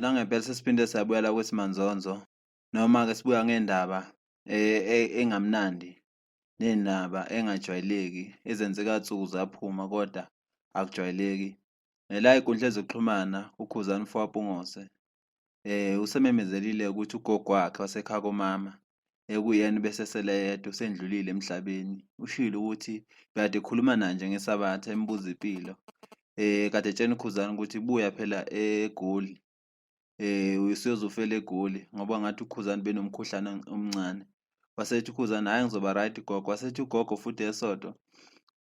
Nangempela sesiphinde sabuya la kwesimanzonzo noma-ke sibuya ngendaba engamnandi nendaba engajwayeleki ezenzeka nsuku zaphuma kodwa akujwayeleki. La ey'nkundleni zokuxhumana uKhuzani Mfoka Usememezelile ukuthi ugogo wakhe wasekhaya komama ekuyena ubesesele yedwa usendlulile emhlabeni. Ushilo ukuthi bekade ekhuluma naye nje ngeSabatha embuza impilo. Kade etshena uKhuzani ukuthi buya phela eGoli usuyoze ufele eGoli ngoba ngathi uKhuzani benomkhuhlane omncane. Wasethi uKhuzani hhayi ngizoba right gogo, wasethi ugogo futhi esonto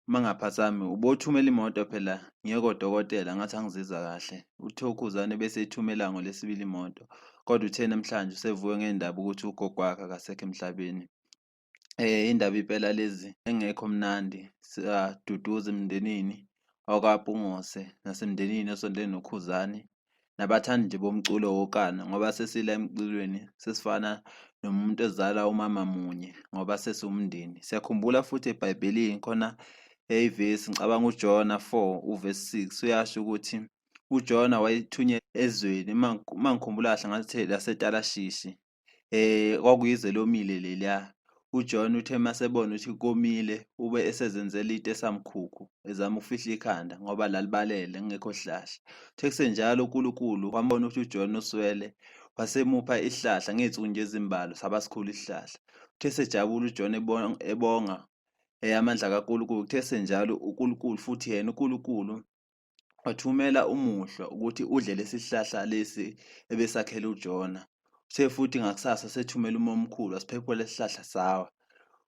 Mangaphazami ubothumela imoto phela ngiye kodokotela ngathi angizizwa kahle. Uthe uKhuzani bese ethumela ngoLwesibili imoto kodwa uthe namhlanje usevuke ngendaba ukuthi ugogo wakhe akasekho emhlabeni. Indaba impela lezi engekho mnandi siyaduduza emndenini wakwaMpungose nasemndenini osondelene noKhuzani. Nabathandi nje bomculo wokana ngoba sesila emculweni sesifana nomuntu ezala umama munye ngoba sesiwumndeni. Siyakhumbula futhi eBhayibhelini khona ivesi ngicabanga uJona 4 uvesi 6 uyasho ukuthi uJona wayethunyelwe ezweni uma ngikhumbula kahle ngathi laseTalashishi Kwakuyizwe elomile leliya. UJohn uthe masebona ukuthi komile ube esezenzela into esamkhukhu ezama ukufihla ikhanda ngoba lalibalele kungekho sihlahla. Uthe kusenjalo uNkulunkulu wambona ukuthi uJohn uswele wasemupha isihlahla ngey'nsuku nje ezimbalwa saba sikhulu isihlahla. Uthe esejabula uJohn ebonga amandla kaNkulunkulu kuthe kusenjalo uNkulunkulu futhi yena uNkulunkulu wathumela umuhlwa ukuthi udle lesi sihlahla lesi ebesakhele uJona. Uthe futhi ngakusasa sethumela umoya omkhulu wasiphephula lesi sihlahla sawa.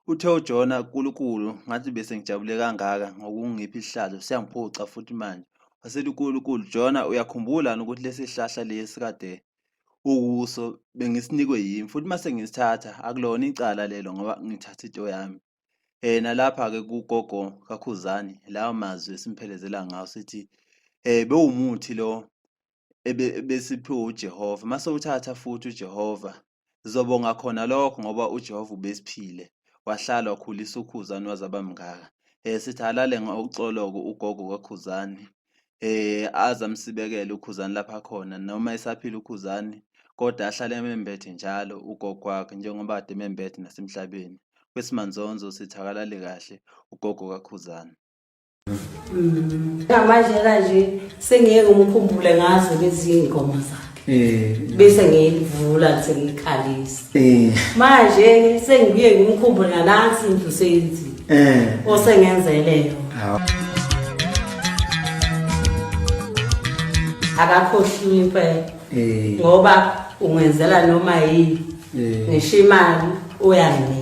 Uthe uJona kuNkulunkulu ngathi bese ngijabule kangaka ngokungipha isihlahla siyangiphuca futhi manje. Wasethi uNkulunkulu Jona uyakhumbula yini ukuthi lesi sihlahla lesi kade ukuso bengisinikwe yimi futhi mase ngisithatha akulona icala lelo ngoba ngithatha into yami. Nalapha-ke kugogo kaKhuzani lawo mazwi esimphelezela ngawo sithi bewumuthi lo ebesiphiwe uJehova mase uthatha futhi uJehova sizobonga khona lokho ngoba uJehova ubesiphile wahlala wakhulisa uKhuzani waze aba mngaka. Sithi alale ngoxolo-ke ugogo kaKhuzani aze amsibekele uKhuzani lapha akhona noma esaphila uKhuzani kodwa ahlale emembethe njalo ugogo wakhe njengoba kade emembethe nasemhlabeni. Kwesimanzonzo sithi akalale kahle ugogo kaKhuzani. Manje kanje sengiyeke umkhumbule ngazo lezi ngoma zakhe. Bese ngiyivula sengikhalisa. Manje sengibuye ngimkhumbule nansi indlu seyenziwe. Osengenzele yona. Akakhohliwe impela. Ngoba ungenzela noma yini. Ngisho imali uyanginika.